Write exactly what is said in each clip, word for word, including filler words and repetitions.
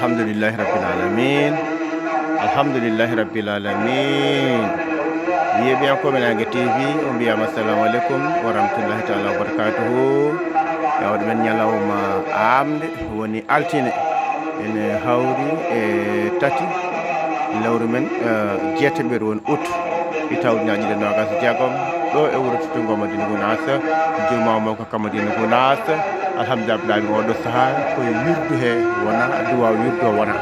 Alhamdulillahi rabbil alamin. Alhamdulillahi rabbil alamin. Yeeɓiyankooɓe Naange T V, on mbiyaama assalamu aleykum wa rahmatullahi taala wa barakatuhu. Yawde men ñalawma aamde woni altine. Ene hawri e tati lewru men, eh, jeetati ɓeru woni août, hitaande ujunaaji ɗiɗi e noogaas e jeegom, ɗo e wuro Tutungo Madina Gunaas, jumaa mawka ka Madina Gunaas. Alhamdulillahi, oɗo sahaa ko e wirdu he wona, duwa wirdu o wona.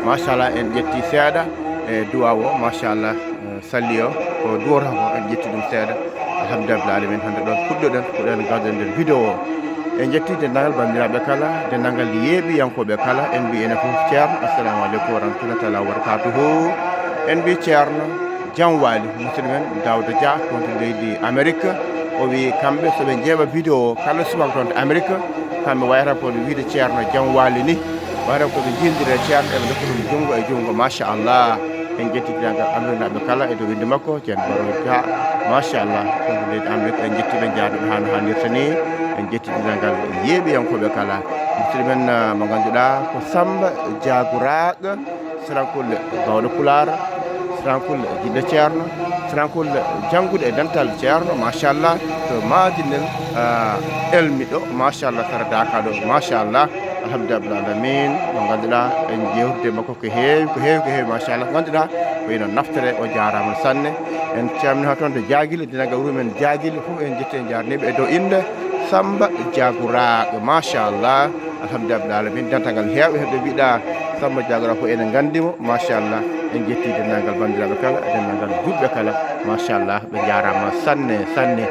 Machallah, en ƴetti seeɗa e duwa o, machallah, eh, salli o, ko duwata ko, en ƴetti ɗum seeɗa. Alhamdulillahi alamin, hannde ɗon puɗɗoɗen, ko ɗen gaddoɗen nder vidéo o. En ƴetti denndaangal banndiraaɓe kala, denndaangal yeeɓiyankooɓe kala, en mbi enen fof Ceerno, assalamu aleykum wa rahmatullahi taala wa barakatuhu. En mbi Ceerno, jam waali, musidɗo men Daouda Dia, toon to leydi Amérique. O wi kamɓe so ɓe njeeɓa vidéo o kala subaka toon to Amérique, kamɓe wayata ko no wiide Ceerno jam waali ni, wayata ko ɓe njiyondira e Ceerno, eɓe ndokka ɗum junngo e junngo, machallah. En ƴetti denndaangal Amérique naaɓe kala e dow innde makko, Ceerno Baro Dia, machallah. Toon to leydi Amérique, en njetti ɓe, njaarni ɓe haa no haanirta ni. En ƴetti denndaangal yeeɓiyankooɓe kala. Musidɗo men, ah, mo ngannduɗaa ko Samba Diagouraɗo, Sarankol Baawɗo Pulaar, Sarankol Jiɗɗo Ceerno, Sarankol janngude e dental Ceerno, machallah, to Madinel, ah, Elmi ɗo, machallah, Sara Daaka ɗo, machallah, alhamdulillahi rabbil alamin, mo ngannduɗaa en jeewtude makko ko heewi, ko heewi, ko heewi, machallah, ngannduɗaa ko ina naftore, o jaaraama sanne. En calminii toon to Jaagile, denndaangal wuro men Jaagile fof, en njetti, en njaarnii ɓe e dow innde Samba Diagouraɗo, machallah. Alhamdulillahi rabbil alamin, dental ngal heewɓe heɓde mbiɗa Samba Diagouraɗo fof ene nganndi mo, machallah. En njetti denndaangal banndiraaɓe kala, denndaangal juulɓe kala, machallah, ɓe njaaraama sanne, sanne.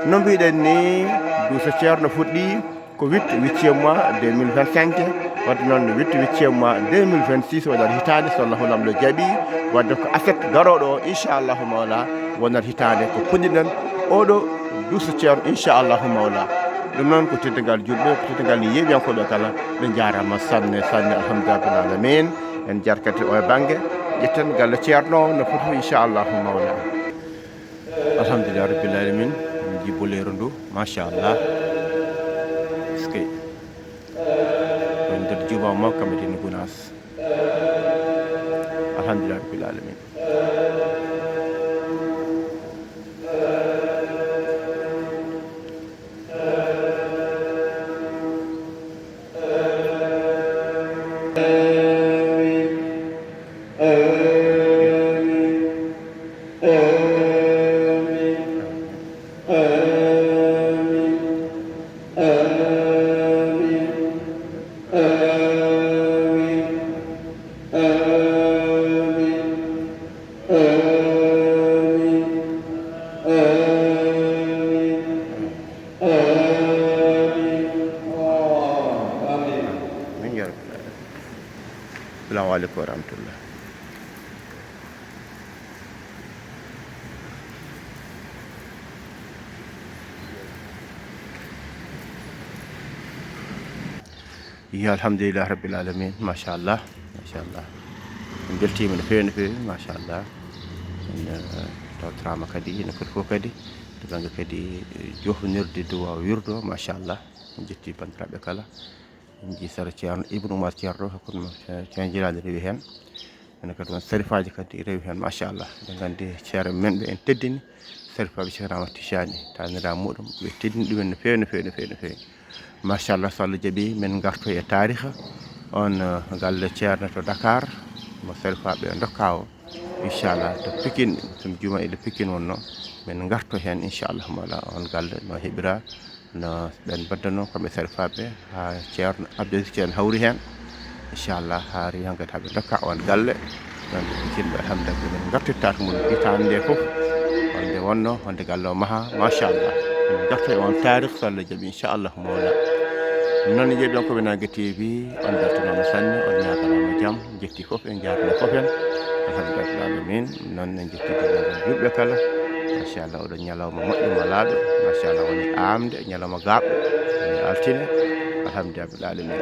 No mbiɗen ni, duuso Ceerno fuɗɗii ko huit, huitième mois deux mille vingt-cinq, wadde noon huit, huitième mois deux mille vingt-six wonat hitaande, so Allahu Laamɗo jaɓii, wadde ko aset garooɗo o, inchallahu mawla, wonat hitaande ko puɗɗiɗen oɗo duuso Ceerno, inchallahu mawla. Ɗum noon ko teddungal juulɓe, ko teddungal yeeɓiyankooɓe kala. Ɓe njaaraama sanne, sanne, alhamdulillahi rabbil alamin. En njarat kadi o e bannge, ƴetten galle Ceerno o no foti fof, inchallahu mawla. Alhamdulillahi rabbil alamin. En njii boleeru ndu, machallah. Eskey. Ko e nder jumaa makko Madina Gunaas. Alhamdulillahi rabbil alamin. Amin ya rabbal alamin. Assalamu aleykum wa rahmatullah. Yo, alhamdulillahi rabbil alamin, machallah, machallah. En mbeltiima no feewi, no feewi, machallah. En, eh, tawtoraama kadi no foti fof kadi, to bannge kadi, eh, jofnirde duwa wirdo, machallah. En njetti banndiraaɓe kala. En njii sara Ceerno Ibnu Umar Ceerno, hakkunde ma Ceerno Jilaani rewi heen. Ene kadi won sarifaaji kadi rewi heen, machallah. Eɗen nganndi ceerno men ɓe en teddini, sarifaaɓe Ceerno Ahmad Tijani, taaniraaɓe muɗum, ɓe teddini ɗumen no feewi, no feewi, no feewi, no feewi. Machallah, so Allah jaɓi, min ngarto e taariha on, eh, galle ceerno to Dakar, mo sarifaaɓe ndokka o. Inchallah, to Pikine, to juma ile Pikine wonno, min ngarto heen, inchallah, mala on galle no heɓira, no ɓen mbaddano, kamɓe sarifaaɓe, haa Ceerno Abdou Aziz Ceerno hawri heen. Inchallah, haa rewi heen kadi haa ɓe ndokka on galle. Ɗon ɓe pitirɓe, alhamdulillah, min ngartirta to mum hitaande nde fof. Wonde wonno, wonde galle o maha, machallah. Min ngarta e on taarikh, so Allah jaɓi, inchallahu mawla. Noon, njeeɗon ko Winage T V, on beltanaama sanne, on ñaaganaama jam, jetti fof, en njaarni fof en. Alhamdulillah alamin. Noon, en jetti denndaangal juulɓe kala. Machallah, oɗon ñalawma moƴƴo malaaɗo. Machallah, woni aamde, ñalawma gaaɓɗo, woni altine. Alhamdulillah alamin.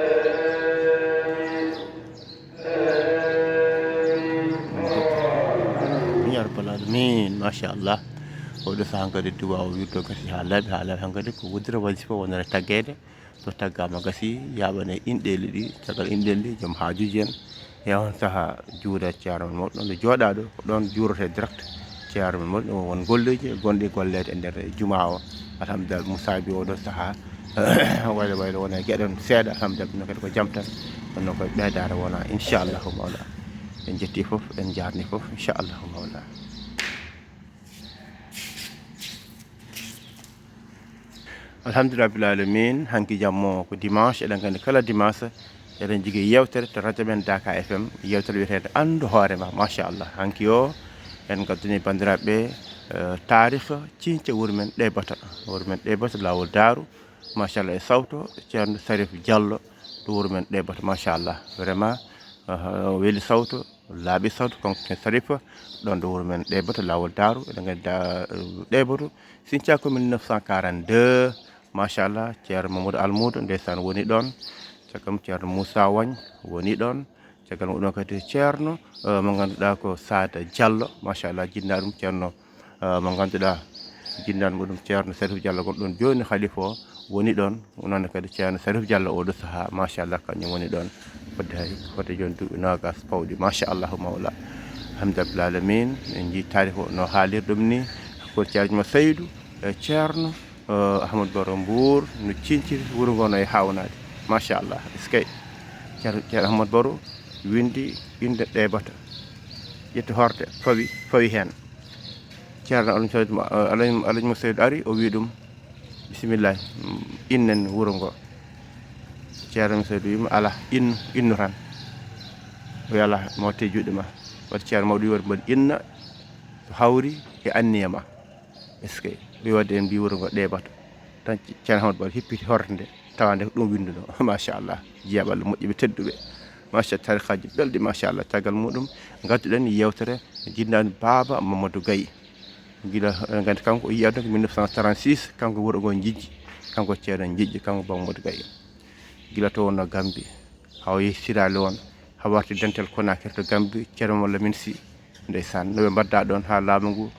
Min ya rabbal alamin, machallah. Oɗo saha hankadi duwa o wirdo gasi ha laaɓi, ha laaɓi hankadi ko wudira wasifa wonere taggeede. So taggaama gasi, yaaɓane inɗeeli ɗi, caggal inɗeeli ɗi, joom haajuji en. E on saha juura ceerno men mawɗo ɗon ɗo jooɗaaɗo, ko ɗon juurete direct ceerno men mawɗo, won golleeji gonɗi golleede e nder juma o. Alhamdulillah, Moussa bi oɗo saha waylo waylo wona e geɗon seeɗa, alhamdulillah, ɗum kadi ko jam tan. Kono koye ɓeydaare wona, inchallahu mawla. En jetti fof, en njaarni fof, inchallahu mawla. Alhamdulillah rabbil alamin, hanki jammo ko dimanche, eɗen nganndi kala dimanche eɗen jogii yewtere to radio men Daka F M, yewtere wiyeteende Anndu Hoore Ma, machallah. Hanki o en ngaddani banndiraaɓe, eh, taarikh ciñce wuro men Ɗeybata, wuro men Ɗeybata, laawol Daaru, machallah, e sawto ceerno Sarif Diallo, to wuro men Ɗeybata, machallah. Vraiment, eh, o weli sawto, laaɓi sawto, kanko ken Sarif, ɗon ɗo wuro men Ɗeybata, laawol Daaru, eɗen nganndi da-, Ɗeybata, siñca ko mille neuf cent quarante-deux, machallah, ceerno Mamadou Almoudo, ndeysaan, woni ɗon, caggal mum ceerno Moussa Wagne woni ɗon, caggal mum ɗon kadi ceerno, eh, mo ngannduɗaa ko Sada Diallo, machallah, jinna ɗum ceerno, eh, mo ngannduɗaa jinna ɗum ceerno Sarif Diallo gonɗo ɗon jooni, khalifa o woni ɗon, noon kadi ceerno Sarif Diallo oɗo saha, machallah, kañum woni ɗon fodde hay, fodde jooni duuɓi noogas pawɗi, machallah mawla. Alhamdulillah alamin, en njii taarikh o no haalirɗum ni, hakkunde ceerno mo Seydou e ceerno, eh, Ahmadou Baro Mbour no ciñciri wuro ngo no e haawnaade, machallah, eskey. Ceerno, ceerno Ahmadou Baro winndi innde Ɗeybata, ƴetti horde, fawi, fawi heen. Ceerno Alhaji Seydou, Alhaji, Alhaji mo Seydou ari, o wi ɗum, "Bisimillahi, mm, innen wuro ngo." Ceerno mo Seydou wiima, "Alaa, innu, innu tan." O wi, "Alaa, mi watte juuɗe ma." Waɗi ceerno mawɗo wi, "Waɗi mbaɗi inna, so hawri e anniya ma." Eskey, wi waɗde en mbi wuro ngo Ɗeybata. Tan ceerno Ahmadu Baro hippiti horde nde, tawa nde ko ɗum winnduno. Machallah, jeeɓal moƴƴuɓe tedduɓe. Machallah, taarikaaji belɗi, machallah. Caggal muɗum, ngadduɗen yewtere jinnaani Baaba Mamadou Gaye. Gila, eɗen nganndi kanko o yiyii aduna ko mille neuf cent trente-six, kanko wuro ngo Jijji, kanko ceerno Jijji, kanko Baaba Mamadou Gaye. Gila to wonno Gambie, haa o yehi Sierra Leone, haa warti dental Conakry to Gambie, ceerno Mamadou Lamine Sy, ndeysaan, no ɓe mbaɗda ɗon haa laamu ngu,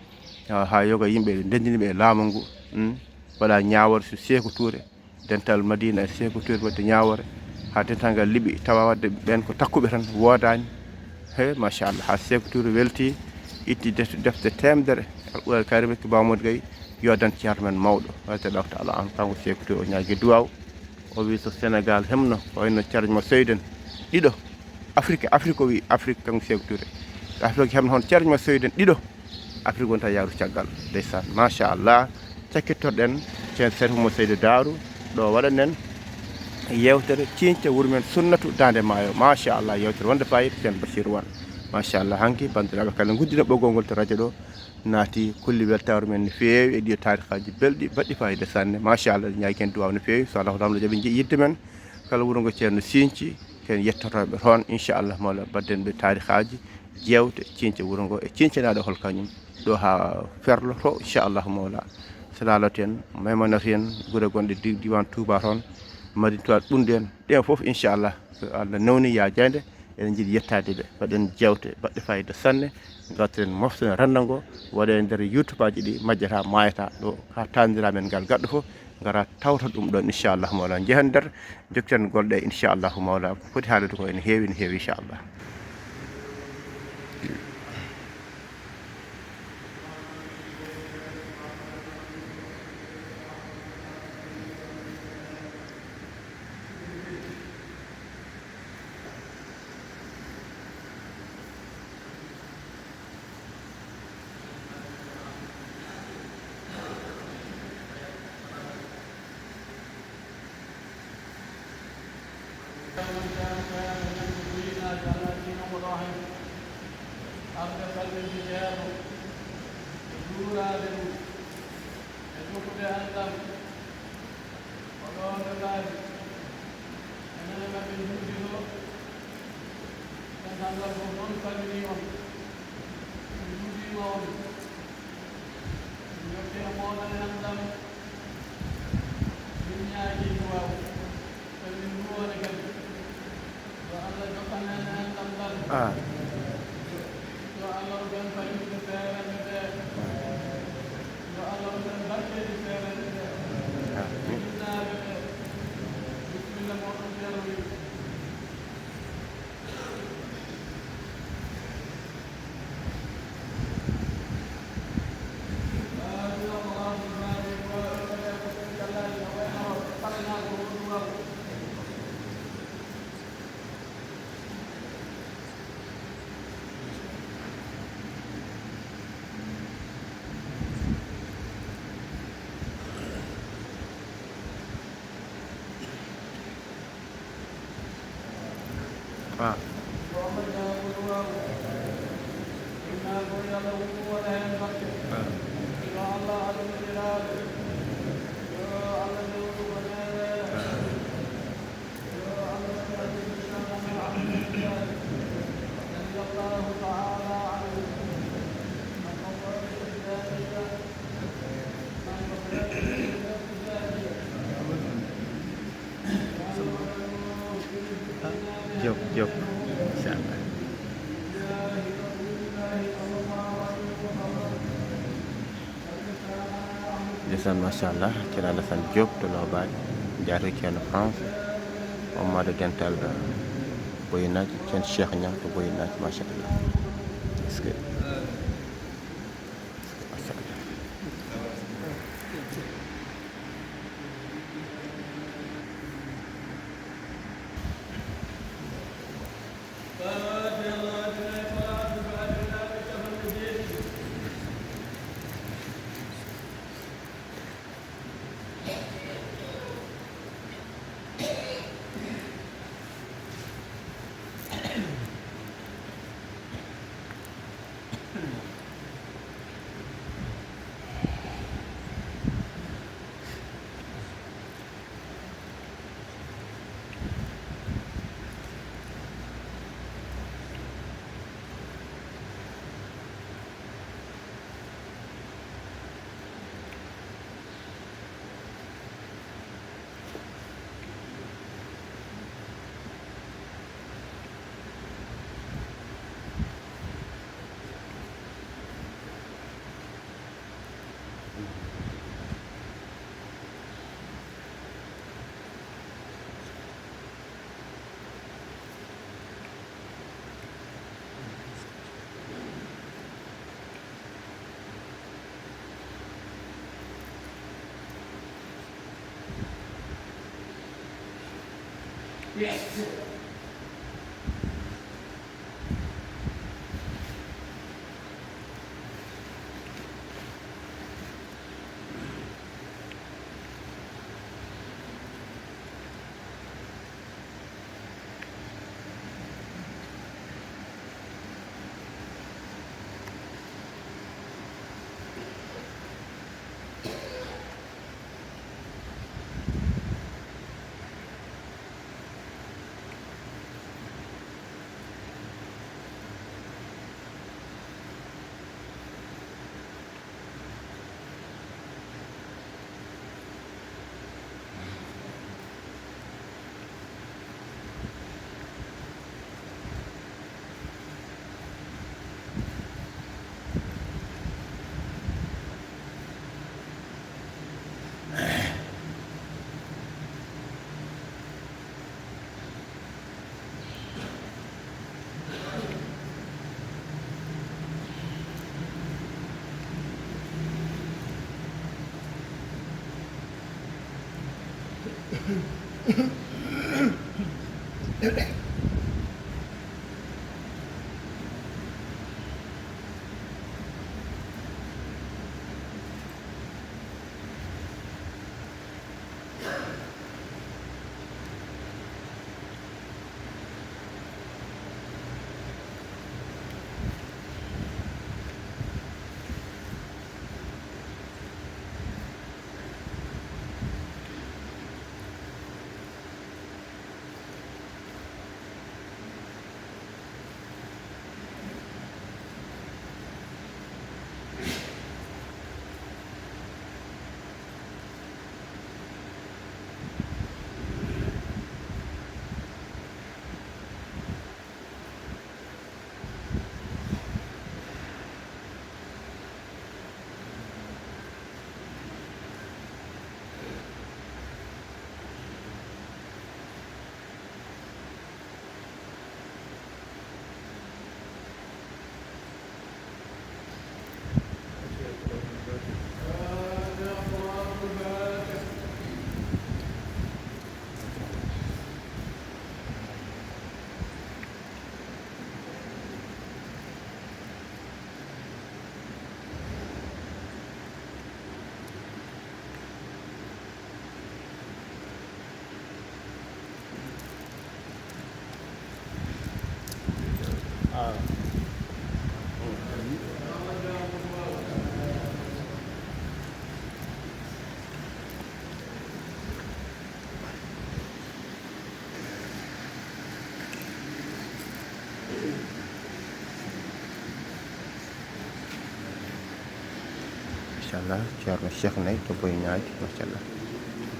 haa, haa yoga yimɓe ndenndini ɓe e laamu ngu, hmm, waɗa ñaawore so Seeku Tuure, dental Madina e Seeku Tuure waɗde ñaawore, haa dental ngal liɓi, tawa waɗde ɓeen ko takkuɓe tan, woodaani. He, machallah, haa Seeku Tuure welti, itti def-, defte teemedere, Alquraan Karim, rokki Baaba Mamadou Gaye, yo dan ceerno men mawɗo, radiyallahu taala anhu, kanko Seeku Tuure, o ñaagi duwaaw. O wi so Sénégal heɓno, ko wayno ceerno mo Seyden ɗiɗo, Afrique, Afrique o wi, Afrique kanko Seeku Tuure. Afrique heɓno hono ceerno mo Seyden ɗiɗo, Afrique wonta yaaru caggal. Ndeysaan, machallah. Cakkittorɗen ceerno Seeku mo Seyde Daaru, ɗo waɗanen yewtere ciñce wuro men Sunnatu Daande Maayo. Machallah, yewtere wonde fayida, ceerno Bachir Wan. Machallah, hanki banndiraaɓe kala nguddina ɓoggol ngol to radio ɗo, naati, kolli weltaaru men no feewi e ɗiyo taarikaaji belɗi, baɗɗi fayida sanne. Machallah, ñaagi ken duwaaw no feewi. So Allahu Taala jaɓi nji-, yidde men, kala wuro ngo ceerno siñci, ken yettotooɓe toon, inchallah, mawla, badden ɓe taarikaaji, jeewte, ciñce wuro ngo e ciñcenaaɗo hol kañum, ɗo haa ferloto, inchallah, mawla. So laaloto en, maymanoto en, gure gonɗe di-, diiwaan Touba toon, Madina Touba ɓunndu en, ɗeen fof, inchallah, so Allah newni yaajaande, eɗen njiɗi yettaade ɓe, mbaɗen jeewte baɗɗe fayida sanne, ngartiren moften renndo ngo, waɗe e nder YouTube aji ɗi majjata, maayata ɗo, haa taandiral men ngal gaɗɗo fof, ngara tawta ɗum ɗon, inchallah mawla. Njehen nder, njokkiten golle ɗe, inchallah mawla. Ko foti haalde ko ene heewi, ene heewi, inchallah. Arde salminde Ceerno e juuraade ɗum e jokkude anndal ko ɗo nde laabi enen e maɓɓe njuuɗi ɗo. Dental ngal fof noon salminii on, njuuɗiima on. Jokke e mooɗon e anndal. Min ñaagii duwaaw. Min nduwone kadi. Yo Allah jokkan en enɗam ngal. Ah. Yo Allah rokku en fayude feerenɓe ɓe. Yo Allah rokku en barkeeji feerenɓe ɓe. Ah. Jinnaaɓe ɓe. Bisimilla moɗon Ceerno wi. Ah. Ah. Diop, Diop, inchallah. Ndeysaan, machallah, Ceerno Alassane Diop to Loobaali, jaato Ceerno France, ummaade dental Boyinaaji, Ceerno Cheikh Niang to Boyinaaji, machallah. Est-ce que, est-ce que, machallah. Yes. Machallah, Ceerno Cheikh Nay to Boyinaaji, machallah.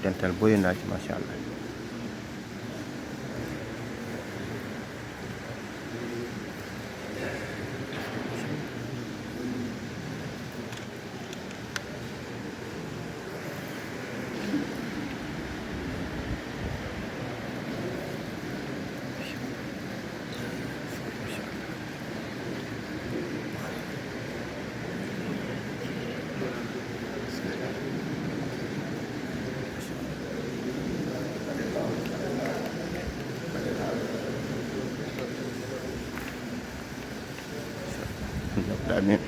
Dental Boyinaaji, machallah. Amin.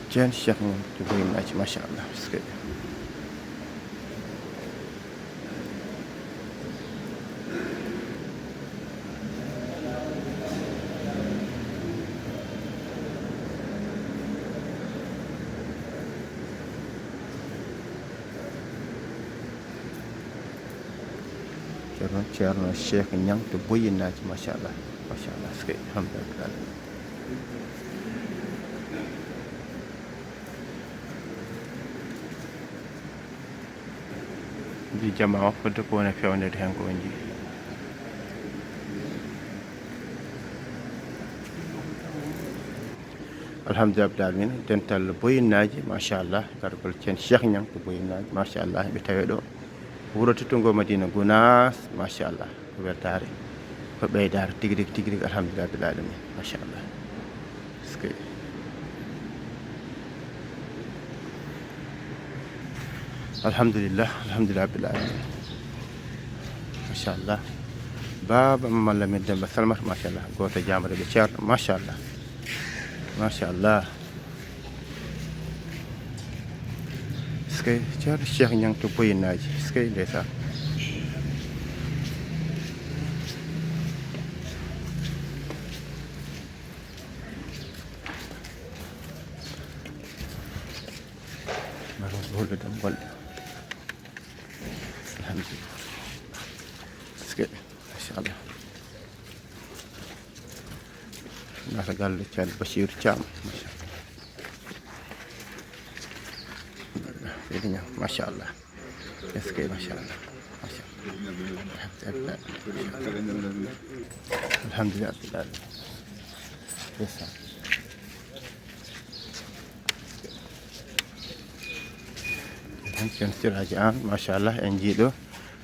Ceerno Cheikh Mum to Boyinaaji, machallah. Parce que Ceerno, Ceerno Cheikh Niang to Boyinaaji, machallah. Machallah, parce que alhamdulillah. Ndi jama o fodde ko woni fewnede heen ko on jii. Alhamdulillah rabbil alamin, dental Boyinaaji, machallah, gargol Ceerno Cheikh Niang to Boyinaaji, machallah, ɓe tawe ɗo wuro teddungo Madina Gunaas, machallah. Ko weltaare, ko ɓeydaare tigi rigi, tigi rigi, alhamdulillah rabbil alamin, machallah. Parce que alhamdulillah, alhamdulillah rabbil alamin, machallah. Baaba Mamman Lamin Demba Salmata, machallah, gooto jaamare ɓe Ceerno, machallah, machallah. Parce que Ceerno Cheikh Niang to Boyinaaji, parce que ndeysaan. Maro bolo dam golle. Alhamdulillah. Parce que, machallah. Naata galle Ceerno Bachir Thiam, machallah. Seydi Niang, machallah. Est-ce que, machallah. Machallah. Alhamdulillah. Alhamdulillah. Ndeysaan. Tan Ceerno Siraaji Aan, machallah, en njii ɗo.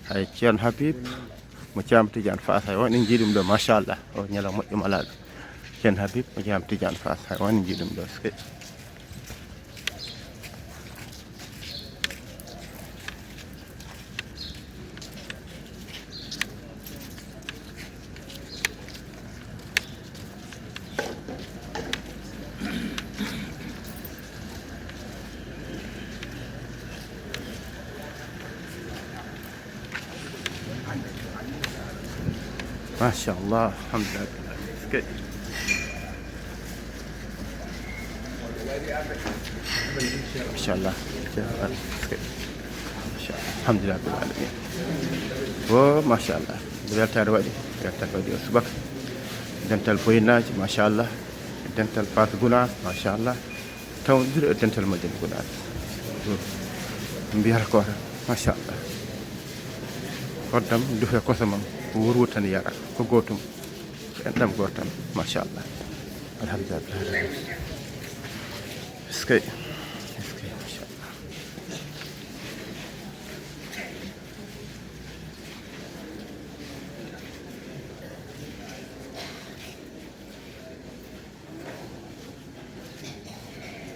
Hay Ceerno Habib mo Caam Tijaan Faas, hay on en njii ɗum ɗo, machallah. O ñalawma moƴƴo malaaɗo. Ceerno Habib mo Caam Tijaan Faas, hay on en njii ɗum ɗo. Machallah, alhamdulillah. Est-ce que Machallah. Alhamdulillah rabbil alamin. O machallah. Weltaare waɗi, weltaare waɗi o subaka. Dental Boyinaaji, machallah. Dental Faas Gunaas, machallah. Tawdiri e dental Madina Gunaas. Mbiyata ko tan, machallah. Hoddam dufe kosam, ko wurwutan yara, ko gootum. Enɗam gooto tan, machallah. Alhamdulillah. Est-ce que, est-ce que, machallah.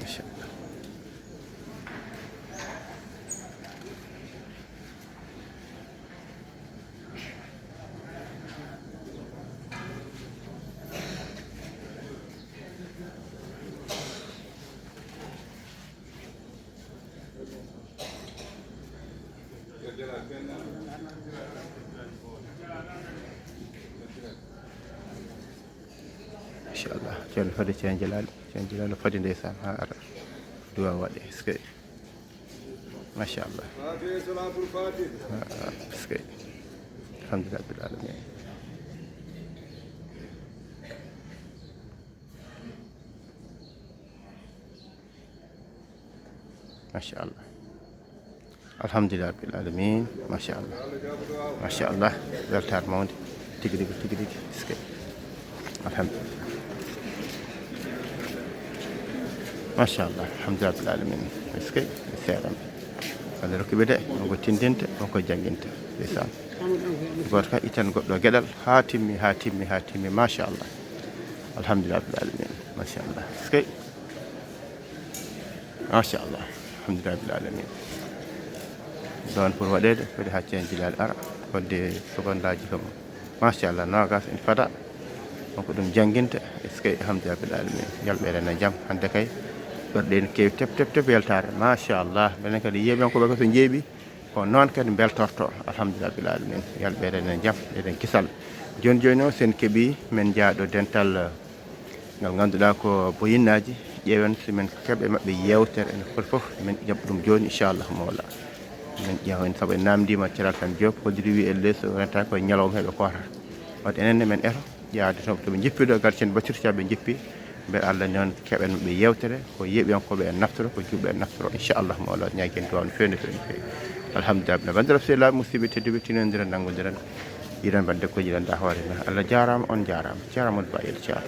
Machallah. Machallah, ceerno fadi, ceerno Jalaali, ceerno Jalaali fadi ndeysaan haa ara. Duwa waɗe, est-ce que? Machallah. Fatiha, salatul fatiha. Ah, ah, est-ce que? Alhamdulillah rabbil alamin. Machallah. Alhamdulillah rabbil alamin. Machallah. Machallah. Weltaare mawnde. Tigi rigi, tigi rigi. Eskey. Alhamdulillah. Machallah. Alhamdulillah rabbil alamin. Eskey. Seeram. Allah rokki ɓe de, wonko tindinte, wonko jannginta. Ndeysaan. Gooto kala itan goɗɗo geɗal, haa timmi, haa timmi, haa timmi. Machallah. Alhamdulillah rabbil alamin. Machallah. Eskey. Machallah. Alhamdulillah rabbil alamin. Ɗoon pour waɗeede, foti haa ceen jilaali ara, fodde sokondaaji kam. Machallah, noogas ene fada. Wonko ɗum jannginta, eskey, alhamdulillah rabbil alamin. Yalɓeede na jam, hannde kay. Ɓerɗe ene keewi tep, tep, tep weltaare. Machallah. Minen kadi yeeɓiyankooɓe ko so njeeɓi, ko noon kadi mbeltorto. Alhamdulillah rabbil alamin. Yalɓeede na jam, eɗen kisal. Jooni jooni o, sen keɓi, men njaaɗo dental, ngal ngannduɗaa ko boyinnaaji, ƴeewen so men keɓe maɓɓe yeewtere, ene foti fof, men ƴaɓɓa ɗum jooni, inchallah, mawla. Men ƴeewa heen, sabu en naamndiima Ceral Tan Diop, hoddiri wi elle so renta koye ñalawma heɓe kootata. Wadde enen ne men eto, ƴeewde to, to ɓe njippi ɗo, garcen batirta ɓe njippi, mbeɗa Allah noon keɓen maɓɓe yeewtere, ko yeeɓiyankooɓe en naftoro, ko juɓɓe en naftoro, inchallah, mawla, ñaagen duwaaw no feewi, no feewi, no feewi. Alhamdulillah, no banndiraaɓe sehilaaɓe, musidɓe tedduɓe, tinondiren, nanngondiren, yiɗen mbaɗde ko jiɗanɗaa hoore men. Allah jaaraama, on jaaraama. Ceerno Amadou Ba, Yel Thiar.